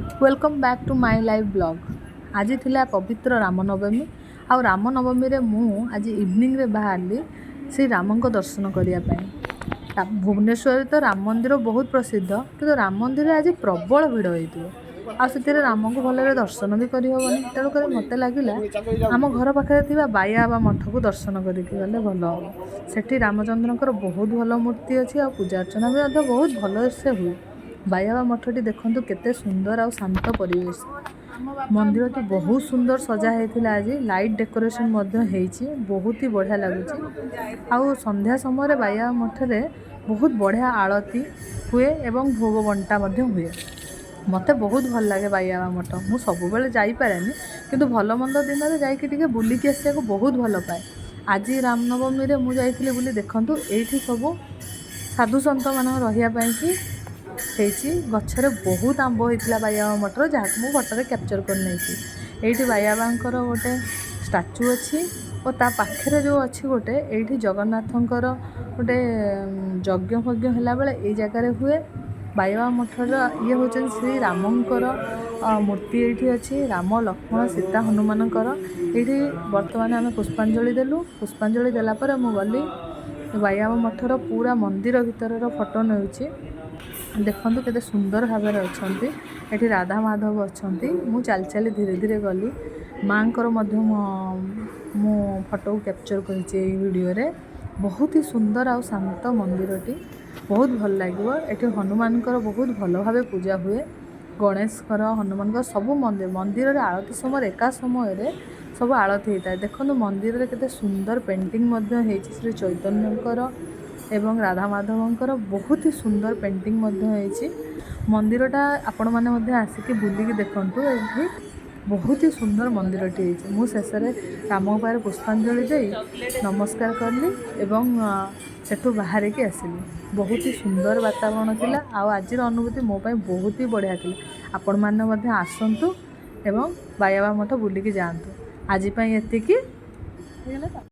Welcome back to my live vlog. ଆଜି ଥିଲା ପବିତ୍ର ରାମନବମୀ ଆଉ ରାମନବମୀରେ ମୁଁ ଆଜି ଇଭିନିଂରେ ବାହାରିଲି ଶ୍ରୀ ରାମଙ୍କ ଦର୍ଶନ କରିବା ପାଇଁ। ଭୁବନେଶ୍ୱରରେ ତ ରାମ ମନ୍ଦିର ବହୁତ ପ୍ରସିଦ୍ଧ, କିନ୍ତୁ ରାମ ମନ୍ଦିରରେ ଆଜି ପ୍ରବଳ ଭିଡ଼ ହେଇଥିବ ଆଉ ସେଥିରେ ରାମଙ୍କୁ ଭଲରେ ଦର୍ଶନ ବି କରିହେବନି। ତେଣୁକରି ମୋତେ ଲାଗିଲା, ଆମ ଘର ପାଖରେ ଥିବା ବାଇଆବା ମଠକୁ ଦର୍ଶନ କରିକି ଗଲେ ଭଲ ହେବ। ସେଠି ରାମଚନ୍ଦ୍ରଙ୍କର ବହୁତ ଭଲ ମୂର୍ତ୍ତି ଅଛି ଆଉ ପୂଜା ଅର୍ଚ୍ଚନା ବି ମଧ୍ୟ ବହୁତ ଭଲସେ ହୁଏ। ବାଇଆବା ମଠଟି ଦେଖନ୍ତୁ, କେତେ ସୁନ୍ଦର ଆଉ ଶାନ୍ତ ପରିବେଶ। ମନ୍ଦିରଟି ବହୁତ ସୁନ୍ଦର ସଜା ହେଇଥିଲା। ଆଜି ଲାଇଟ୍ ଡେକୋରେସନ୍ ମଧ୍ୟ ହେଇଛି, ବହୁତ ହି ବଢ଼ିଆ ଲାଗୁଛି। ଆଉ ସନ୍ଧ୍ୟା ସମୟରେ ବାଇଆବା ମଠରେ ବହୁତ ବଢ଼ିଆ ଆଳତି ହୁଏ ଏବଂ ଭୋଗ ବଣ୍ଟା ମଧ୍ୟ ହୁଏ। ମୋତେ ବହୁତ ଭଲ ଲାଗେ ବାଇଆବା ମଠ। ମୁଁ ସବୁବେଳେ ଯାଇପାରେନି, କିନ୍ତୁ ଭଲ ମନ୍ଦ ଦିନରେ ଯାଇକି ଟିକେ ବୁଲିକି ଆସିବାକୁ ବହୁତ ଭଲ ପାଏ। ଆଜି ରାମନବମୀରେ ମୁଁ ଯାଇଥିଲି ବୋଲି। ଦେଖନ୍ତୁ, ଏଇଠି ସବୁ ସାଧୁ ସନ୍ଥମାନଙ୍କ ରହିବା ପାଇଁକି ହେଇଛି। ଗଛରେ ବହୁତ ଆମ୍ବ ହେଇଥିଲା ବାଇଆବା ମଠର, ଯାହାକୁ ମୁଁ ଫଟୋରେ କ୍ୟାପଚର୍ କରିନେଇଛି। ଏଇଠି ବାଇଆବାଙ୍କର ଗୋଟେ ଷ୍ଟାଚୁ ଅଛି ଓ ତା ପାଖରେ ଯେଉଁ ଅଛି ଗୋଟେ, ଏଇଠି ଜଗନ୍ନାଥଙ୍କର ଗୋଟେ ଯଜ୍ଞ ଫଜ୍ଞ ହେଲାବେଳେ ଏଇ ଜାଗାରେ ହୁଏ। ବାଇଆବା ମଠର ଇଏ ହେଉଛନ୍ତି ଶ୍ରୀ ରାମଙ୍କର ମୂର୍ତ୍ତି ଏଇଠି ଅଛି, ରାମ, ଲକ୍ଷ୍ମଣ, ସୀତା, ହନୁମାନଙ୍କର। ଏଇଠି ବର୍ତ୍ତମାନ ଆମେ ପୁଷ୍ପାଞ୍ଜଳି ଦେଲୁ। ପୁଷ୍ପାଞ୍ଜଳି ଦେଲା ପରେ ମୁଁ ଗଲି, ବାଇଆବା ମଠର ପୁରା ମନ୍ଦିର ଭିତରର ଫଟୋ ନେଉଛି। ଦେଖନ୍ତୁ, କେତେ ସୁନ୍ଦର ଭାବରେ ଅଛନ୍ତି ଏଠି, ରାଧା ମାଧବ ଅଛନ୍ତି। ମୁଁ ଚାଲି ଚାଲି ଧୀରେ ଧୀରେ ଗଲି। ମାଆଙ୍କର ମଧ୍ୟ ମୁଁ ଫଟୋକୁ କ୍ୟାପଚର୍ କରିଛି ଏଇ ଭିଡ଼ିଓରେ। ବହୁତ ହି ସୁନ୍ଦର ଆଉ ଶାନ୍ତ ମନ୍ଦିରଟି, ବହୁତ ଭଲ ଲାଗିବ। ଏଠି ହନୁମାନଙ୍କର ବହୁତ ଭଲ ଭାବେ ପୂଜା ହୁଏ, ଗଣେଶଙ୍କର, ହନୁମାନଙ୍କର, ସବୁ ମନ୍ଦିର। ମନ୍ଦିରରେ ଆଳତି ସମୟରେ ଏକା ସମୟରେ ସବୁ ଆଳତି ହେଇଥାଏ। ଦେଖନ୍ତୁ, ମନ୍ଦିରରେ କେତେ ସୁନ୍ଦର ପେଣ୍ଟିଂ ମଧ୍ୟ ହେଇଛି। ଶ୍ରୀ ଚୈତନ୍ୟଙ୍କର ଏବଂ ରାଧା ମାଧବଙ୍କର ବହୁତ ହି ସୁନ୍ଦର ପେଣ୍ଟିଂ ମଧ୍ୟ ହେଇଛି। ମନ୍ଦିରଟା ଆପଣମାନେ ମଧ୍ୟ ଆସିକି ବୁଲିକି ଦେଖନ୍ତୁ। ଏଠି ବହୁତ ହି ସୁନ୍ଦର ମନ୍ଦିରଟି ହେଇଛି। ମୁଁ ଶେଷରେ ରାମଙ୍କ ପାଖରେ ପୁଷ୍ପାଞ୍ଜଳି ଦେଇ ନମସ୍କାର କଲି ଏବଂ ସେଠୁ ବାହାରିକି ଆସିଲି। ବହୁତ ହି ସୁନ୍ଦର ବାତାବରଣ ଥିଲା ଆଉ ଆଜିର ଅନୁଭୂତି ମୋ ପାଇଁ ବହୁତ ହି ବଢ଼ିଆ ଥିଲା। ଆପଣମାନେ ମଧ୍ୟ ଆସନ୍ତୁ ଏବଂ ବାଇଆବା ମଠ ବୁଲିକି ଯାଆନ୍ତୁ। ଆଜି ପାଇଁ ଏତିକି ହେଇଗଲା ତ।